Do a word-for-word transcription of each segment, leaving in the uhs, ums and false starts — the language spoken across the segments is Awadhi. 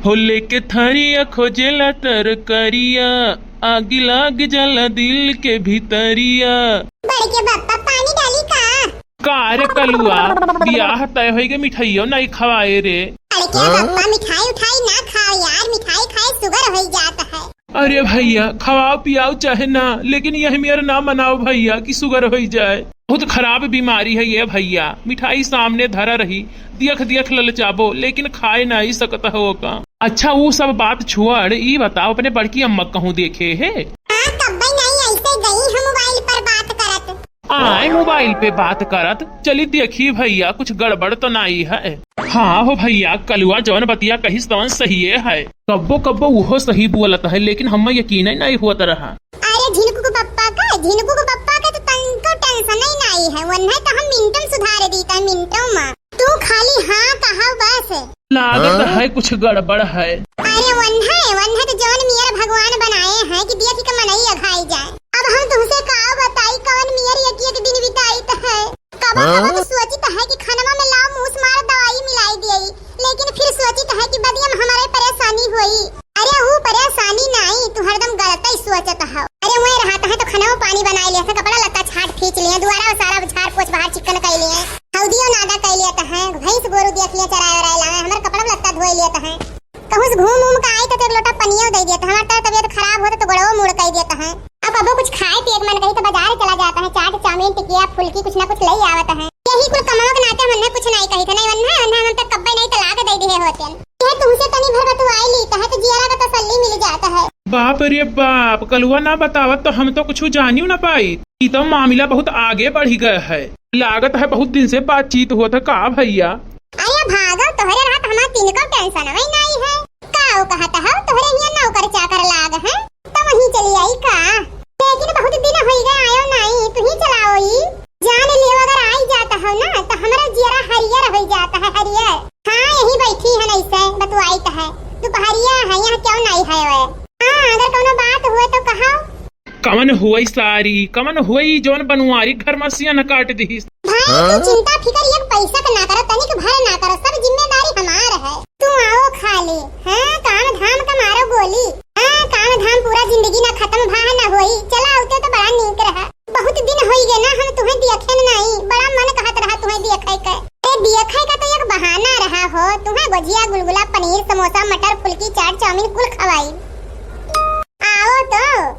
हो लेके थरिया खोजेला तरकरिया, आगी लाग जाला दिल के भीतरिया। बड़के बप्पा पानी डाली का? का रे कलुआ, बियाह तय होई के मिठाइयो नाई खवाए रे। बड़के बप्पा मिठाई उठाई ना खाओ यार, मिठाई खाए sugar होई जात है। अरे भैया, खवाओ पियाओ चाहे ना, लेकिन यह मेर ना मनाओ भैया कि sugar होई जाए। बहुत खराब बीमारी है ये भैया। मिठाई सामने धरा रही, दियख दियख ललचाबो, लेकिन खाए नाई सकत हो का। अच्छा, ऊ सब बात छोड़, ई बताओ, अपने बड़की अम्मा कहूँ देखे है? हाँ, कब्बे नाई ऐसे गई हम mobile पर बात करत। आए mobile पे बात करत, चली देखी भैया, कुछ गड़बड़ तो नाई है। हाँ हो भैया, कलुआ जौन बतिया कहिस तौन सहिए है। कब्बो कब्बो उहो सही बोलत है, लेकिन हम्मे यकीन नाई होत रहा। अरे झिनकू के पप्पा का, झिनकू के पप्पा का तो तनको tension ही नाई है, वन्हे तो हम मिनटों में सुधार दीत है, मिनटों में। तू खाली हाँ कहा बस। लागत हाँ? है कुछ गड़बड़ है। अरे वन्हे, वन्हे तो जौन मेर भगवान बनाए हैं कि दिया कि मनई अघाई जाए। अब हम तुमसे का बताई, कौन मेर एक एक दिन बिताइत है। कबो हाँ? कबो तो सोचित है कि खनवा में लाओ मूस मार दवाई मिलाई दियई, लेकिन फिर सोचित है कि बदिया में हमारे परेशानी होई। अरे ऊ परेशानी नाई, तू हरदम गलत ही सोचत हौ। अरे वहीं रहत है तो खनवा पानी बनाई लिया, कपड़ा लत्ता छाट खींच लिए, दुआरा सारा झाड़ पोछ बाहर चिक्कन कर लिए, हौदियो नादा कर लेत है, भैंस गोरू देख लिए, चराए वराए लावे, हमार कपड़ा लत्ता धोए लेत है। कहूँ से घूम उम के आई तो एक लोटा पनियो दे देत है, हमार तो तबीयत खराब होत तो गोड़वो मूड़ कर देत है। अब कबो कुछ खाए पिए के मन कही तो बाजार चला जात है, चाट, चाउमीन, टिकिया, फुल्की कुछ ना कुछ ले आवत है। यही कुल कमाओ के नाते हमने कुछ नहीं कही थे, नहीं वन्ना, वन्ना हम तो कब्बे नहीं तलाक दे दिए होते। ये तुमसे तनी भर बतुआई ली, कहे तो जियरा का तसल्ली मिल जात है। बाप रे बाप, कलुआ ना बतावत तो हम तो कुछ जानियो ना पाई। ई तो मामला बहुत आगे बढ़ गए है, लागत है बहुत दिन से बातचीत होत है का भैया? अरे भागो, तोहरे रहत हमार तिनको tension वही नहीं है। का वो कहत हो, तोहरे हियां नौकर चाकर लाग है? तो वहीं चली आई का? लेकिन बहुत दिन होई गए आयो नाई, तू ही चलाओ ई। जान लियो अगर आई जात हो ना, तो हमरा जियरा हरियर होई जात है, हरियर। हाँ, यही बैठी है ऐसे, बतुआइत है। दुपहरिया है, यहाँ क्यों नाई है ओए? हाँ, अगर कौनो बात हुए तो कहो। कवन हुई सारी, कवन हुई जौन बनुआरी घर में सियन काट दिहिस? भाई, तू हाँ? चिंता फिकर एक पैसा के ना करो, तनिक भर ना करो, सब जिम्मेदारी हमार है। तू आओ खाली, हाँ, काम धाम का मारो गोली। हाँ, काम धाम पूरा जिंदगी ना खत्म भा ना होई। चला आउते तो बड़ा नीक रहा। बहुत दिन होई गए ना हम तुहें देखे नाई, बड़ा मन कहत रहा तुहें देखे के। ए, देखे का तो एक बहाना रहा हो, तुहें गुजिया, गुलगुला, पनीर, समोसा, मटर, फुल्की, चाट, चाउमीन कुल खवाई। आओ तो।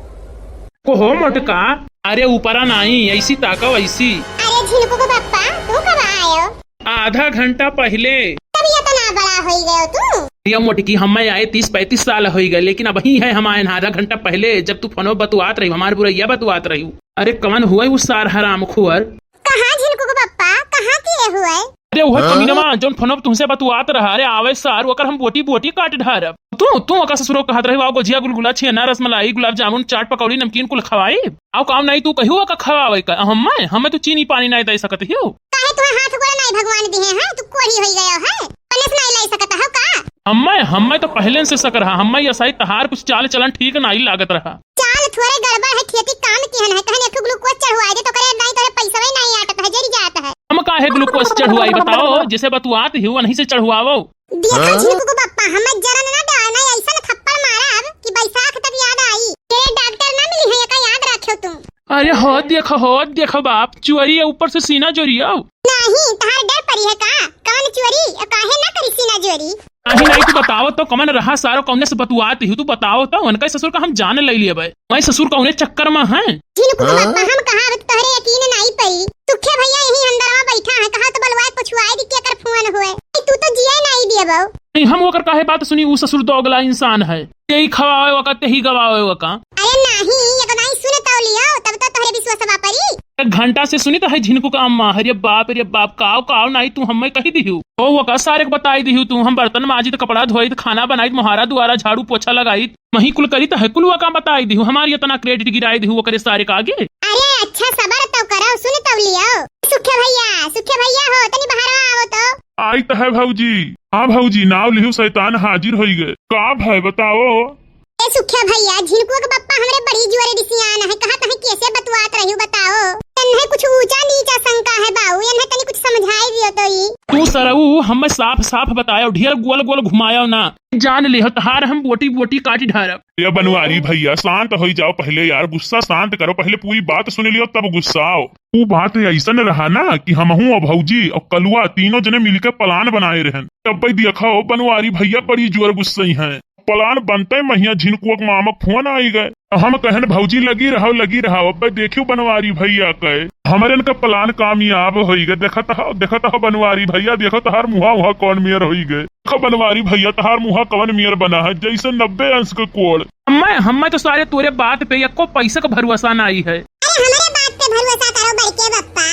को हो मोटका? अरे ऊपरा नाई, ऐसी ताका वैसी। अरे झिनकू के पप्पा, तू कब आयो? आधा घंटा पहिले। तब इतना बड़ा होई गयो तू? ये मोटकी, हमें आए तीस पैंतीस साल होई गए, लेकिन अबहीं है हम आए ना आधा घंटा पहिले, जब तू फोनो बतुआत रही, हमार बुरैया बतुआत रही। अरे कवन हुए उ सार हराम खोर? कहाँ झिनकू के पप्पा, कहाँ किए हुए? अरे उहे हाँ? कमीनवा, जौन फोनो पे तुमसे बतुआत रहा, अरे आवे सार, ओकर हम बोटी बोटी काट ढारब। तू, तू ओकर ससुरो कहत रही, "वाओ, गोझिया, गुलगुला, छेना, रसमलाई, गुलाब जामुन, चाट, पकौड़ी, नमकीन कुल खवाई।" आओ काम नहीं तू कहियो ओकर खवावे का, हमें, हमें तू चीनी पानी नहीं दे सकत हियो। काहे तुम्हें हाथ गोड़ नहीं भगवान दिए हैं, तू कोढ़ी होई गयो है, पनेस नहीं लाई सकत हो का? हमें, हमें तो पहले से शक रहा, हमें ये सही तहार कुछ चाल चलन ठीक नहीं लागत रहा। चाल थोड़े गड़बड़ है, खेती काम किहन है, कहन एक ठो ग्लूकोज चढ़वाए दे, तो करे नहीं, तोरे पैसवे नहीं आटत है, जरी जात है। हम काहे ग्लूकोज चढ़वाई बताओ, जैसे बतुआत ही वहीं से चढ़वाओ। देखा हाँ? झिनकू के पप्पा, हम जरन ना डाल, नहीं ऐसा ना थप्पड़ मारब कि बैसाख तक याद आई। तेरे डॉक्टर ना मिली है, एका याद रखियो तुम। अरे हो देखो, हो देखो बाप, चुअरी है ऊपर से सीना जोरियो। नहीं, तहार डर परी है का? कौन चोरी? अ, काहे ना करी सीना जोरी? नहीं, नहीं, तू बताओ तो कमन रहा सारो, कौने से बतुआत ही तू बताओ तो, उनका ससुर का हम जान ले लिए भाई। मैं ससुर कौने चक्कर में हैं? झिनकू के हाँ? पप्पा, हम कहा अब तोहरे यकीन नहीं पई। सुखे भैया यही अंदरवा बैठा है, कहा तो बलवाए पुछवाए दी के कर फोन हुए। ए, तू तो जिया नहीं दिए बाऊ। नहीं, हम ओकर काहे बात सुनी, ऊ ससुर दोगला इंसान है। तेही खवावे वका, तेही गवावे वका। अरे नाही, एगो नाही सुनत हो लियो, तब तो तोहरे विश्वासवा परी। एक घंटा से सुनित है झिनकू का अम्मा, अरे बाप रे बाप, काव काव नाही तू हमें कही दिहू। ओ वका सारे के बताई दिहू तू, हम बर्तन माजित, कपड़ा धोइत, खाना बनाइत, मोहारा दुआरा झाड़ू पोछा लगाइत, मही कुल करित है, कुल वका बताई दिहू, हमारी इतना credit गिराई दिहू ओकरे सारे का आगे। अरे अच्छा सबर तो करो, सुन तो लियो। सुखे भैया, सुखे भैया हो, तनी बाहर आओ तो। आई त है भौजी। हाँ भौजी, नाव लिहू शैतान हाजिर होई गए। का भय बताओ? ए सुखे भैया, झिनकुआ के पप्पा हमरे बड़ी जोरे रिसियान है, कहत है कैसे बतुआत रही बताओ। ए इन्हें कुछ ऊंचा नीचा शंका है बाऊ, इन्हें तनी कुछ समझाई दियो तो ई। तू सरऊ, हमें साफ साफ बतायो, ढेर गोल गोल घुमायो ना। जान लियो, तहार हम बोटी बोटी काटी ढारब। ए बनवारी भैया, शांत होई जाओ पहले यार, गुस्सा शांत करो, पहले पूरी बात सुन लियो तब गुस्सा आओ। ऊ बात ऐसन रहा ना कि हमहू और भौजी और कलुआ तीनों जने मिलके प्लान बनाए रहन। तब देखो बनवारी भैया बड़ी जोर गुस्सई हैं। प्लान बनते महिया झिनकुआ के मामा फोन आई गए। हम कहन भौजी लगी रहो, लगी रहो, अब देखियो बनवारी भैया के हमरन का प्लान कामयाब होई गए। देखत हो, देखत हो बनवारी भैया, देखो तहार मुहा उहा कौन मेर होई गए। देखो बनवारी भैया, तहार मुहा कौन मेर बना है, जैसे नब्बे अंश के कोण। हम्मे, हम्मे तो सारे तोरे बात पे एको पैसा का भरोसा नाई है। अरे हमरे बात पे भरोसा करो बड़के बप्पा।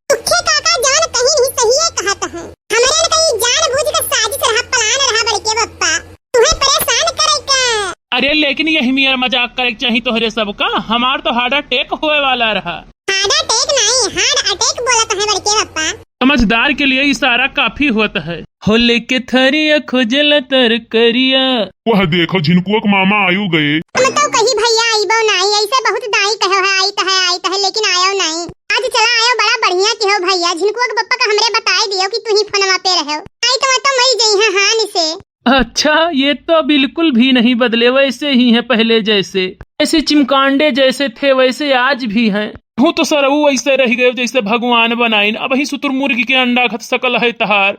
दुखे काका जान कहीं नहीं सही है कहत है। हमरे इनका ई जान बूझ के साजिश रहा, प्लान रहा बड़के बप्पा। तुम्हें परेशान करे का? अरे लेकिन यही मेर मजाक करे के चाही तोहरे सबका, हमार तो हार्ट अटैक होए वाला रहा। हार्ट अटैक नहीं, हार्ट अटैक बोलत है बड़के बप्पा। समझदार के लिए इशारा काफी होता है। हो लेके थरिया खोजला तरकरिया। वह देखो झिनकुआ के मामा आयु गए। हम तो कही भैया आइबो नाई, ऐसे बहुत दाई कहो है, आइत है, आइत है, लेकिन आयो नाई। आज चला आयो, बड़ा बढ़िया किहो भैया, झिनकुआ के बप्पा का हमरे बताई दियो कि तू ही फोनवा पे रहो। आई तो, तो मरी जई है हानि से। अच्छा, ये तो बिल्कुल भी नहीं बदले, वैसे ही हैं पहले जैसे। ऐसे चिमकांडे जैसे थे वैसे आज भी हैं। हूँ तो सरऊ ऐसे रह गए जैसे भगवान बनाइन, अब ही सुतुरमुर्गी के अंडा खत सकल है तहार।